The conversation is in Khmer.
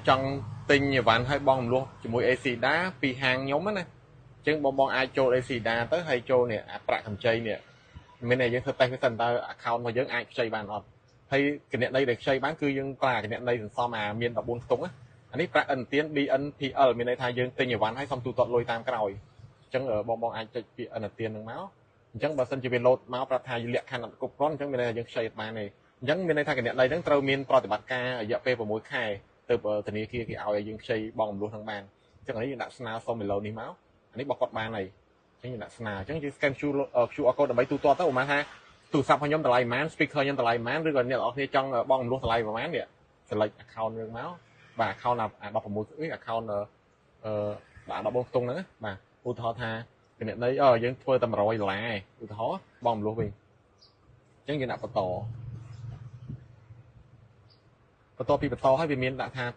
ចង់ទិញអីវ៉ាន់ឲ្យបងរំលោះជាមួយ ACLEDA ពីហាងខ្ញុំណាអញ្ចឹងបងបងអាចចូល ACLEDA ទៅហើយចូលនេះអាប្រាក់កម្ចីនេះមានតែយើងធ្វើតេស្តវាសិនតើ account របស់យើងអាចខ្ចីបានអត់ហើយគណនីដែលខ្ចីបានគឺយើងប្រើគណនីសន្សំអាមាន14ខ្ទង់ណាអានេះប្រាក់ឥណទាន BNPL មានន័យថាយើងទិញអីវ៉ាន់ហើយសុំទូទាត់លុយតាមក្រោយអញ្ចឹងបងបងអាចចុចពាក្យឥណទាននឹងមកអញ្ចឹងបើសិនជាវាលោតមកប្រាប់ថាលក្ខខណ្ឌអត់គ្រប់គ្រាន់អញ្ចឹងមានន័យថាយើងខ្ចីអត់បានទេអញ្ចឹងមានន័យថាគណនីហ្នឹងត្រូវមានប្រតិបត្តិការរយៈពេល6ខែទៅធនាគារគេឲ្យឲ្យយើងខ្ចីបងរំលោះហ្នឹងបានអញ្ចឹងអានេះយើងដាក់ស្នើសុំពីលើនេះមកអានេះរបស់គាត់បានហើយអញ្ចឹងយើងដាក់ស្នើអញ្ចឹងយើង scan QR code ដើម្បីទូទាត់ទៅឧបមាថាទូរស័ព្ទរបស់ខ្ញុំតម្លៃប៉ុន្មាន speaker ខ្ញុំតម្លៃប៉ុន្មានឬក៏អ្នកនរគ្នាចង់បងរំលោះតម្លៃប៉ុន្មាននេះ select account រឿងមកបាទ account អា16អី account អឺបាទ14ខ្ទង់ហ្នឹងបាទឧទាហរណ៍ថាគណនីអឺយើងធ្វើតែ100ដុល្លារឧទាហរណ៍បងរំលោះវិញអញ្ចឹងយើងដាក់បន្តបន្ទាប់ពីបន្តហើយវាមានដាក់ថាទឹក